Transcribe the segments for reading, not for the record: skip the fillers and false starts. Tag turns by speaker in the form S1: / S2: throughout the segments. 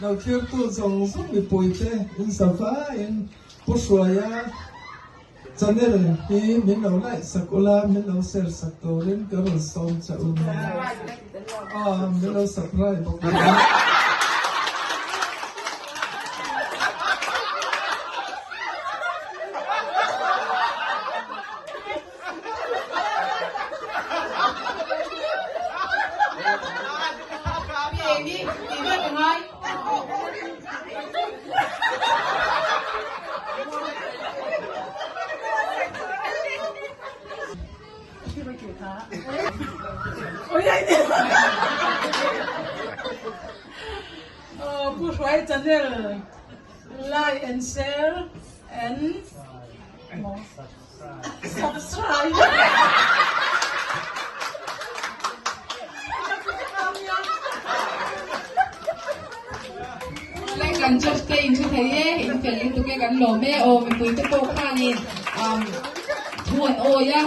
S1: Lo thirtu zawng zawng mipuite in zavaiin Pu Hruaia channel hi min lo like sak ula, min lo share sak turin ka rawn sawm che u nia. Aw, min lo subscribe bawk ula.
S2: Pu Hruai channel like and share and Subscribe.
S3: Like kan judge te in thu thei e, in fel lutuk e kan lawm e aw mipui te pawh khanin um thu an awi a,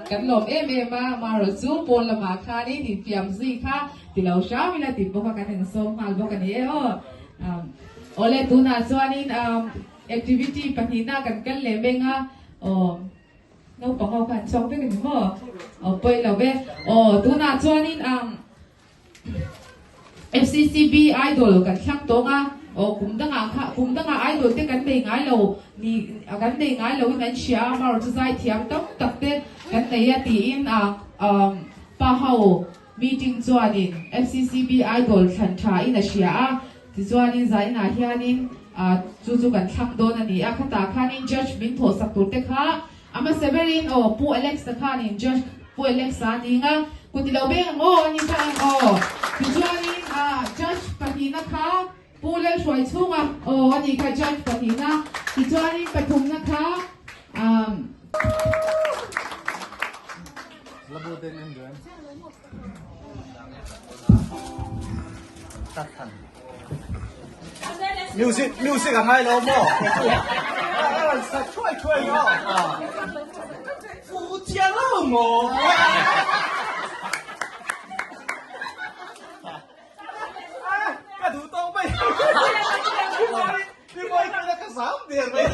S3: kan lawm em em a, amaherawh chu pawn lamah khanin infiam zui kha ti lo hram ila tih bawk a kan insawm nghal bawk a ni e aw. Um awle tunah chuanin um Activity pahnihna kan kal leh meng a, aw naupang ho kha an chhuak vek a ni maw? Aw pawi lo ve. Aw tunah chuanin ang FCCB Idol kan thlang tawng a, aw kum dangah kha kum dangah Idol te kan nei ngai lo ni kan nei ngai loin an hria a, amaherawh chu zaithiam tam tak te kan nei a tiin a pa ho meeting chuanin FCCB Idol thlan thain a hria a. Tichuanin zainah hianin chu chu kan thlang dawn a ni a, khatah khanin judge min thawhsak tur te kha a hmasa berin aw Pu Alex-a khanin judge Pu Alex-a a ni nga, kut i lo beng ang aw a ni kha ang aw. Tichuanin judge pahnihna kha Pu Lalhruaichhunga aw a ni kha judge pahnihna, tichuanin pathumna kha
S4: Music music a ngai lo maw? Sa thuai thuai maw? Fu chiang lo maw? Ka duh tawk mai. Ni mawi ka zam der mai.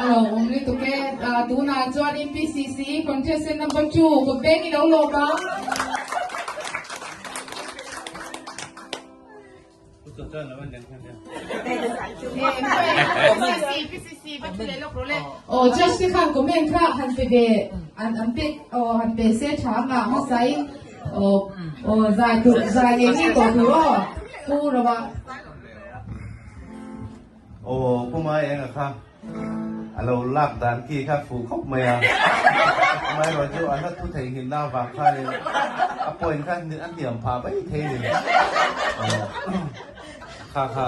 S3: Awm lutuk e, tunah chuanin PCC contestant number 2 kut beng i lo lawm ang. Aw judge te khan comment kha han pe ve an an pe aw han pe se tha nga hmasain aw aw zai tur zai leh ngei tawh tur aw pu Rova.
S4: Aw pu Mai enga kha a lo lak dan khi kha fuh khawp mai a, amaherawh chu a hla thu theihnghilhna avang khanin a point kha a hniam phah mai thei ni. Kha kha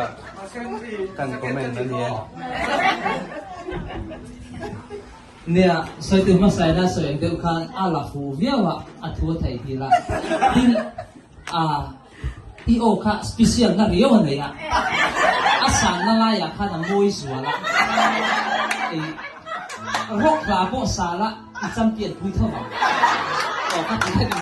S4: kan comment a nia.
S5: Nia, sawitu hmasa ila sawi ang deuh khan a la fuh viau a, a thu a theih hmel a. Tin, a I aw kha special na riau a nei a, a sanna laiah khan a mawi zual a, i rock hla pawh sal a, i champion pui tho vang. Aw ka ti thei.